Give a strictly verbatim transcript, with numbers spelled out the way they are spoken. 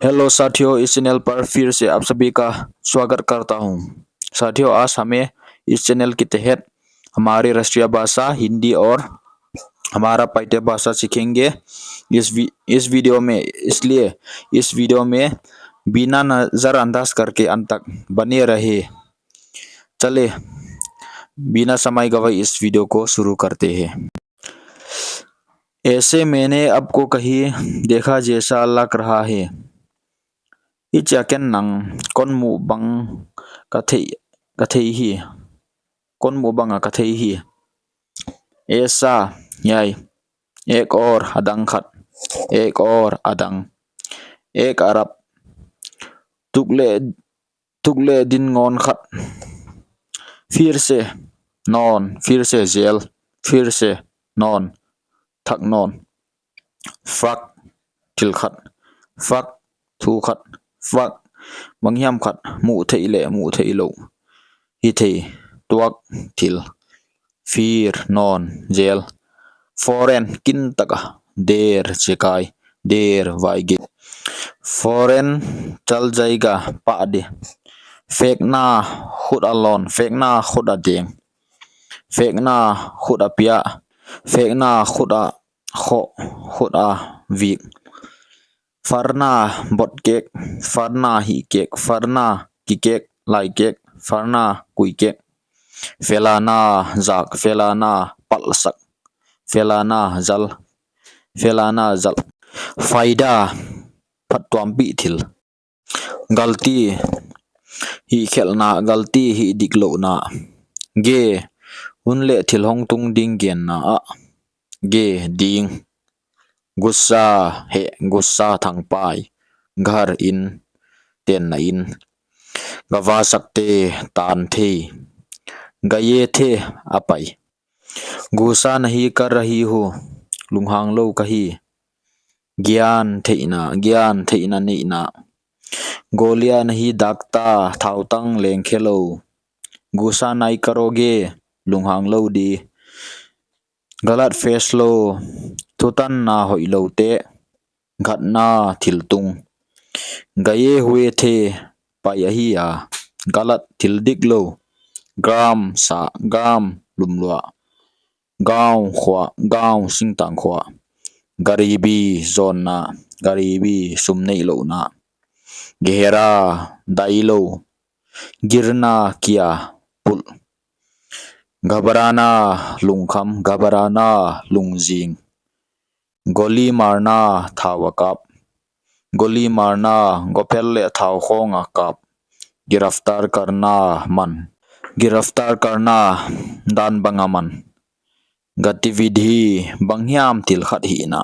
हेलो साथियों, इस चैनल पर फिर से आप सभी का स्वागत करता हूँ। साथियों, आज हमें इस चैनल के तहत हमारी राष्ट्रीय भाषा हिंदी और हमारा पाइते भाषा सीखेंगे इस वी-, इस वीडियो में। इसलिए इस वीडियो में बिना नज़रअंदाज करके अंत तक बने रहे। चले, बिना समय गवाए इस वीडियो को शुरू करते हैं। ऐसे मैंने आपको कहीं देखा जैसा लग रहा है। Hichi a ken nang kon muh bang ka thei, ka thei hi. Kon muh bang a ka thei hi. Aisa, hiai. Ek aur, a dang khat. Ek aur, a dang. Ek arab. Tuk leh, tuk leh din ngon khat. Phir se, nawn. Phir se, zel. Phir se, nawn. Thak nawn. Fak, thil khat. Fak, thu khat. Fak, banghiam khat. Muh theih leh muh theih lou. Hithei, tuak, thil. Phir, nawn, zel. Foreign, kintak a. Deer, chikai. Deer, vaigil. Foreign, chal jayega, pah de. Phekna, khut a lawn. Phekna, khut a deng. Phekna, khut a piah. Phekna, khut a khoh, khut a vik. Farna, bot kek. Farna, hih kek. Farna, ki kek, lai kek. Farna, kui kek. Felana, zak. Felana, palhsak. Felana, zal. Felana, zal. Faida, phattuampih thil. Galti, hihkhelhna. Galti, hihdik louhna. Ge, hun leh thil hong tung ding genna ah. Ge, ding. Gussa, heh. Gussa, thangpai. Ghar, inn. Tenna inn. Gava sakte, tan thei. Gaye the, a pai. Gussa nahi kar rahi hu, lunghang lou ka hi. Gyan theihna, gyan theihna neihna. Golia nahi dakta, thautang leng khe lou. Gussa nahi karoge, lunghang lou di. Galat feslo, thutanna hoihlou te. Ghatna, thil tung. Gaye hue the, pai ahi a. Galat, thil diklou. Gram, sah. Gram, lumluah. Gaon, khua. Gaon, singtang khua. Garibi, zawnna. Garibi, sum neihlouhna. Gehera, dailou. Girna, kia, pulh. Ghabarana, lungkham. Ghabarana, lungzing. Goli marna, thau a kap. Goli marna, gophel leh thau khawng a kap. Giraftar karna, man. Giraftar karna, dan bang a man. Gatividhi, banghiam thil khat hihna.